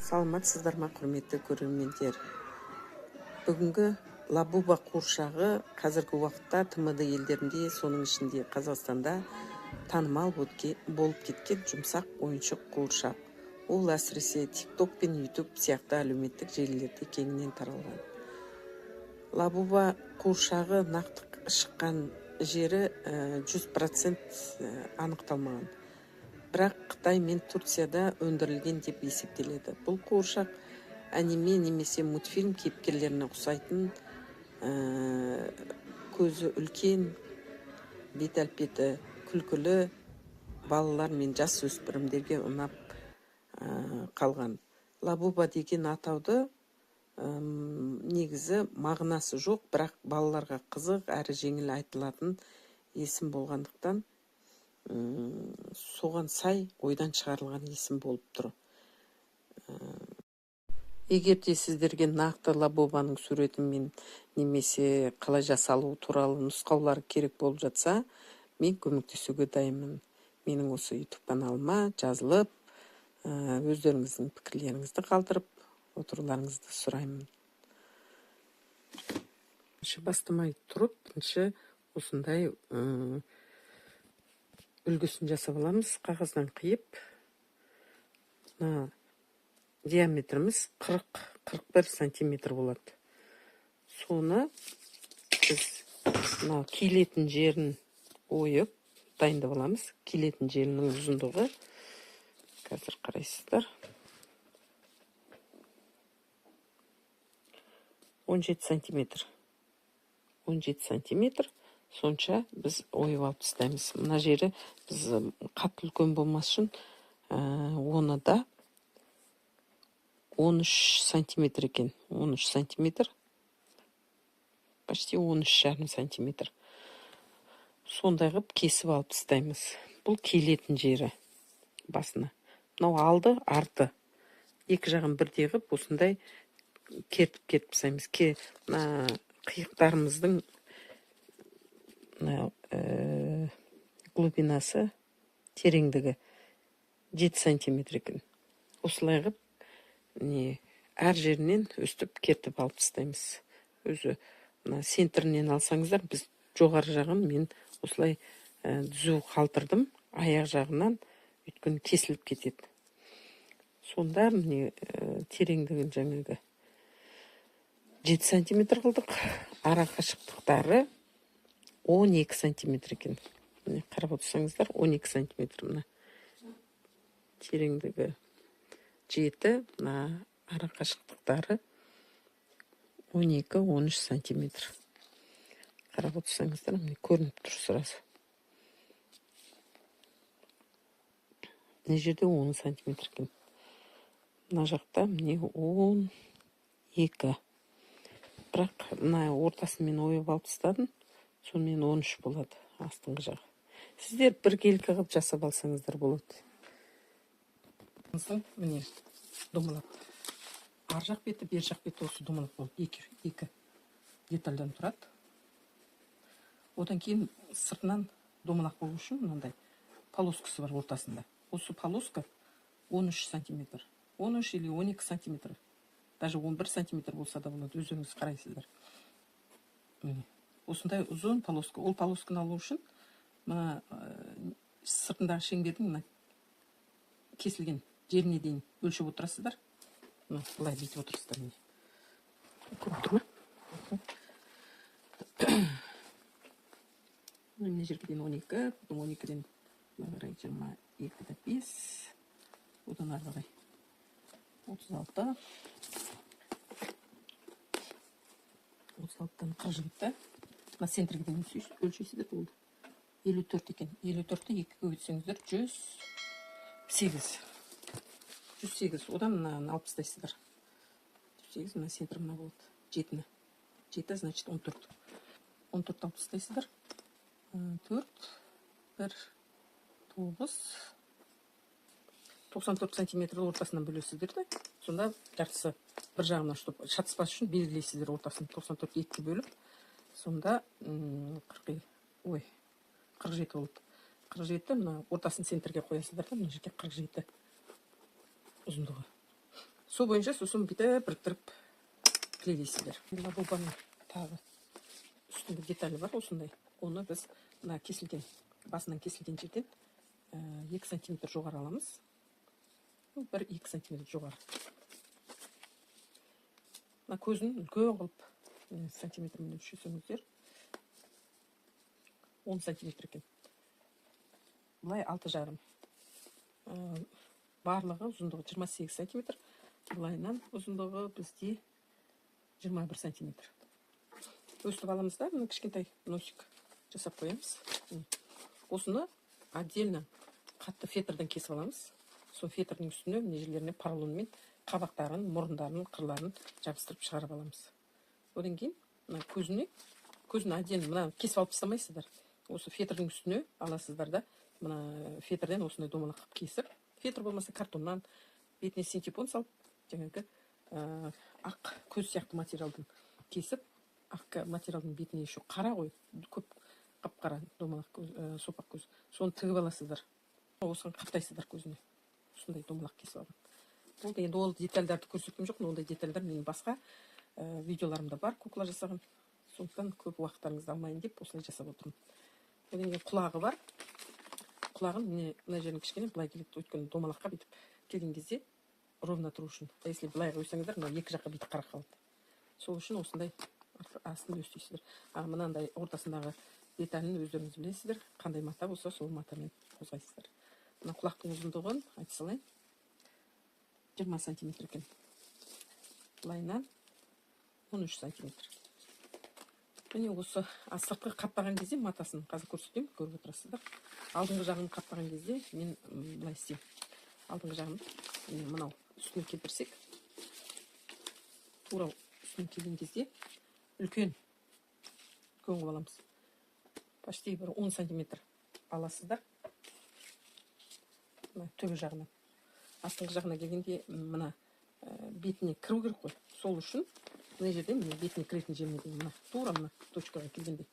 Саламатсыздар ма, құрметті көрермендер! Бүгінгі Лабуба қуыршағы қазіргі уақытта ТМД елдерінде, соның ішінде Қазақстанда танымал болып кеткен жұмсақ ойыншық қуыршақ. Ол әсіресе TikTok пен YouTube сияқты әлеуметтік желілерде кеңінен таралған. Лабуба қуыршағы нақты шыққан жері 100% анықталмаған. Бірақ Қытай мен Турцияда өндірілген деп есептеледі. Бұл қуыршақ аниме немесе мультфильм кейіпкерлеріне ұқсайтын, көзі үлкен, бет әлпеті күлкілі, балалар мен жас өспірімдерге ұнап қалған. Лабуба деген атауды негізі мағынасы жоқ, бірақ балаларға қызық әрі жеңіл айтылатын есім болғандықтан соған сай ойдан шығарылған есім болып тұр. Егер де сіздерге нақты Лабубаның суретімен немесе қалай жасалуы туралы нұсқаулар керек болып жатса, мен көмектесуге дайынмын. Менің осы YouTube каналыма жазылып, өздеріңіздің пікірлеріңізді қалдырып отыруларыңызды сұраймын. Бірінші бастамай тұрып, бірінші осындай үлгісін жасап аламыз. Қағаздан қиып, мына диаметріміз 40-41 сантиметр болады. Соны біз мына киілетін жерін ойып дайындап аламыз. Киілетін жерінің ұзындығы қазір қарайсыздар. 17 сантиметр. 17 сантиметр. Сонша біз ойып алып тастаймыз. Мына жері біз қатты үлкен болмас үшін, оны да 13 сантиметр екен. 13 сантиметр. Почти 13,5 сантиметр. Сондай қылып кесіп алып тастаймыз. Бұл киілетін жері басына. Мынау алды, арты. Екі жағын бірдей қылып осындай кертіп-кертіп тастаймыз. Мына қиықтарымыздың мына глубинасы, тереңдігі 7 сантиметр екен. Осылай қылып әр жерінен өстіп кертіп алып тастаймыз. Өзі мына центрінен алсаңыздар, біз жоғары жағын мен осылай түзу қалдырдым, аяқ жағынан, өйткені кесіліп кетеді. Сонда міне, тереңдігін жаңағы 7 сантиметр қылдық. Ара қашықтықтары 12 сантиметр екен. Міне қарап отырсаңыздар, 12 сантиметр мына тереңдігі 7, мына ара қашықтықтары 12-13 сантиметр. Қарап отырсаңыздар, міне көрініп тұр сразу. Мына жерде 10 сантиметр екен. Мына жақта міне 12. Бірақ мына ортасын мен ойып алып тастадым. Сонымен 13 болады астыңғы жағы. Сіздер біркелкі қылып жасап алсаңыздар болады. Міне домалақ. Ар жақ беті, бер жақ беті осы домалақ болады. Екі детальдан тұрады. Одан кейін сыртынан домалақ болу үшін мынандай полоскасы бар ортасында. Осы полоска 13 сантиметр. 13 или 12 сантиметр. Даже 11 сантиметр болса да болады. Өздеріңіз қарайсыздар. Міне. Осындай ұзын полоска. Ол полосканы алу үшін мына сыртындағы шеңбердің мына кесілген жеріне дейін өлшеп отырасыздар. Мына былай бүйтіп отырасыздар міне. Көрініп тұр ма? Мына жерге дейін 12, потом 12-ден былай қарай 22,5, одан ары қарай 36. 36-тан 47. Мына центрге дейін өлшейсіздер болды. 54 екен. 54-ті екіге көбейтсеңіздер 108. 108. Одан мынаны алып тастайсыздар. 108 мына центр мына болады. 7-ні. 7 значит 14. 14 алып тастайсыздар. 4, 1, 9, 94 сантиметр ортасынан бөлесіздер де. Сонда жартысы бір жағынан, чтоб шатыспас үшін белгілейсіздер ортасын. 94 екіге бөліп, сонда, 47 болды. 47 мына ортасын центрге қоясыздар да, мына жерге 47 ұзындығы. Сол бойынша сосын бүйтіп біріктіріп клейлейсіздер. Лабубаның тағы үстіңгі деталі бар осындай. Оны біз мына кесілген, басынан кесілген жерден 2 сантиметр жоғары аламыз. 1-2 сантиметр жоғары. Мына көзін үлкен қылып сантиметрмен өлшесеңіздер 10 сантиметр екен. Былай 6,5. Барлығы ұзындығы 28 сантиметр. Былайынан ұзындығы бізде 21 сантиметр. Өстіп аламыз да, мына кішкентай носик жасап қоямыз. Осыны отдельно қатты фетрден кесіп аламыз. Сол фетрдің үстіне мына жерлеріне поролонмен қабақтарын, мұрындарын, қырларын жабыстырып шығарып аламыз. Одан кейін мына көзін отдельно мына кесіп алып тастамайсыздар. Осы фетрдің үстіне аласыздар да, мына фетрден осындай домалақ қылып кесіп, фетр болмаса картоннан бетіне синтепон салып, жаңағы ақ көз сияқты материалдан кесіп, ақ материалдың бетіне еще қара ғой, көп қап-қара домалақ көз, сопақ көз. Соны тігіп аласыздар. Осыған қаптайсыздар көзіне. Осындай домалақ кесіп алған. Болды, енді ол детальдарды көрсеткен жоқпын. Ондай детальдар менің басқа видеоларымда бар, кукла жасаған. Сондықтан көп уақыттарыңызды алмайын деп осылай жасап отырмын. Одан кейін құлағы бар. Құлағын міне мына жерін кішкене былай келеді. Өйткені домалаққа бүйтіп келген кезде ровно тұру үшін. А если былай қойсаңыздар, мынау екі жаққа бүйтіп қарап қалады. Сол үшін осындай астында өстейсіздер. А мынандай ортасындағы деталін өздеріңіз білесіздер. Қандай мата болса, сол матамен қозғайсыздар. Мына құлақтың ұзындығын айта салайын. 20 сантиметр екен. Былайынан 13 сантиметр. Міне осы, сыртқы қаптаған кезде матасын қазір көрсетемін, көріп отырасыздар. Алдыңғы жағын қаптаған кезде мен былай істеймін. Алдыңғы жағын міне мынау үстіне келтірсек, тура үстіне келген кезде үлкен қылып аламыз. Почти бір 10 сантиметр аласыздар. Мына төбе жағынан. Астыңғы жағына келгенде мына бетіне кіру керек қой. Сол үшін мына жерде міне бетіне кіретін жеріне дейін мына тура мына точкаға келгенде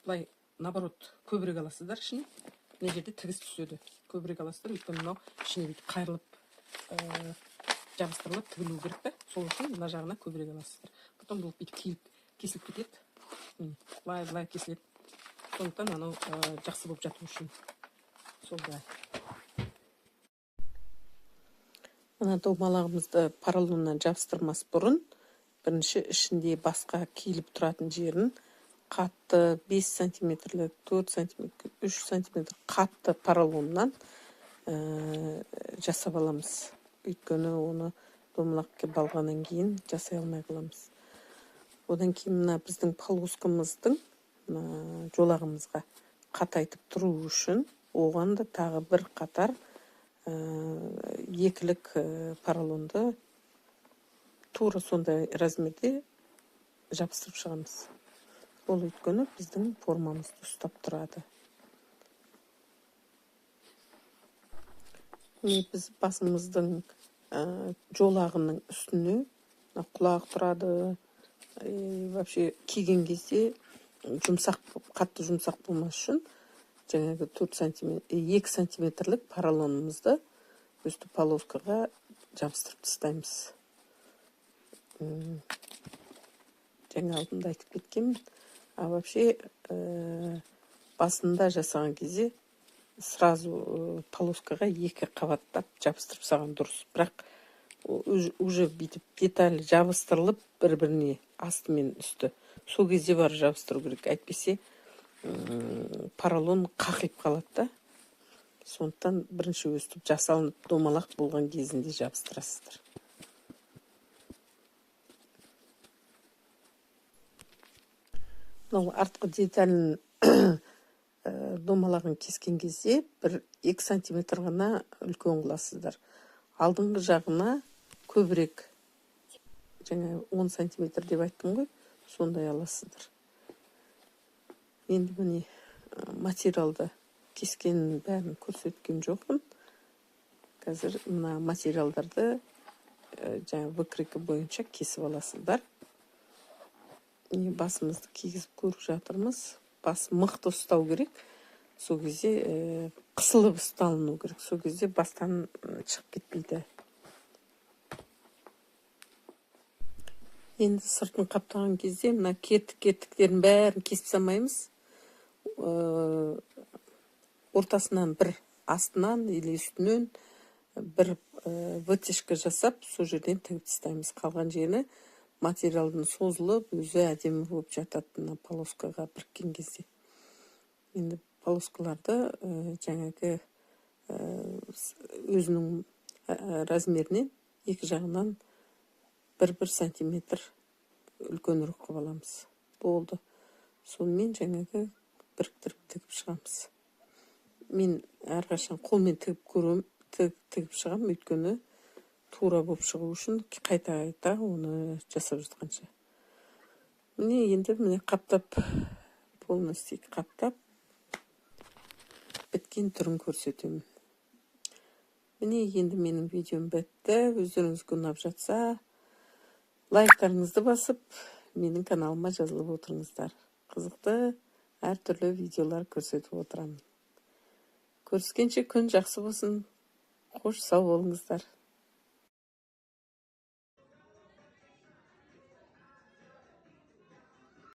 былай наоборот көбірек аласыздар ішіне. Мына жерде тігіс түседі. Көбірек аласыздар, өйткені мынау ішіне бүйтіп қайырылып, жабыстырылып тігілу керек та. Сол үшін мына жағына көбірек аласыздар. Потом бұл бүйтіп киіліп, кесіліп кетеді. Міне, былай былай кесіледі. Сондықтан анау жақсы болып жату үшін сол былай. Мына домалағымызды поролоннан жабыстырмас бұрын бірінші ішінде басқа киіліп тұратын жерін қатты 5 сантиметрлік, 4 сантиметр, 3 сантиметр қатты поролоннан жасап аламыз. Өйткені оны домалаққа балғаннан кейін жасай алмай қаламыз. Одан кейін мына біздің полоскамыздың мына жолағымызға қатайтып тұру үшін оған да тағы бір қатар екілік поролонды тура сондай размерде жабыстырып шығамыз. Ол өйткені біздің формамызды ұстап тұрады. Міне біз басымыздың жолағының үстіне мына құлақ тұрады. Вообще киген кезде жұмсақ, қатты жұмсақ болмас үшін жаңағы төрт сантиметр, екі сантиметрлік поролонымызды өстіп полоскаға жабыстырып тастаймыз. Жаңа алдында айтып кеткенмін. А вообще, басында жасаған кезде сразу полоскаға екі қабаттап жабыстырып салған дұрыс. Бірақ уже бүйтіп деталь жабыстырылып бір-біріне асты мен үсті. Сол кезде барып жабыстыру керек. Әйтпесе, поролон қақиып қалады да. Сондықтан бірінші өстіп жасалынып домалақ болған кезінде жабыстырасыздар. Мынау артқы деталін, домалағын кескен кезде бір екі сантиметр ғана үлкен қыласыздар. Алдыңғы жағына көбірек, жаңа 10 сантиметр деп айттым ғой, сондай аласыздар. Енді міне, материалды кескенін бәрін көрсеткен жоқпын. Қазір мына материалдарды, жаңа выкройка бойынша кесіп аласыздар. Міне басымызды кигізіп көріп жатырмыз. Бас мықты ұстау керек. Сол кезде, қысылып ұсталыну керек. Сол кезде бастан шығып кетпейді. Енді сыртын қаптаған кезде мына кетік кетіктердің бәрін кесіп тастамаймыз. Ортасынан бір, астынан или үстінен бір вытяжка жасап, сол жерден тігіп тастаймыз. Қалған жеріне материалдың созылып, өзі әдемі болып жатады мына полоскаға біріккен кезде. Енді полоскаларды жаңағы өзінің размерінен екі жағынан бір-бір сантиметр үлкенірек қылып аламыз, болды. Сонымен жаңағы біріктіріп тігіп шығамыз. Мен әрқашан қолмен тігіп көремін, тігіп шығамын, өйткені тура болып шығу үшін қайта қайта оны жасап жатқанша. Міне, енді, міне, қаптап, полностью қаптап біткен түрін көрсетемін. Міне, енді менің видеом бітті. Өздеріңізге ұнап жатса, лайктарыңызды басып, менің каналыма жазылып отырыңыздар. Қызықты әртүрлі видеолар көрсетіп отырамын. Көріскенше, күн жақсы болсын, қош, сау болыңыздар.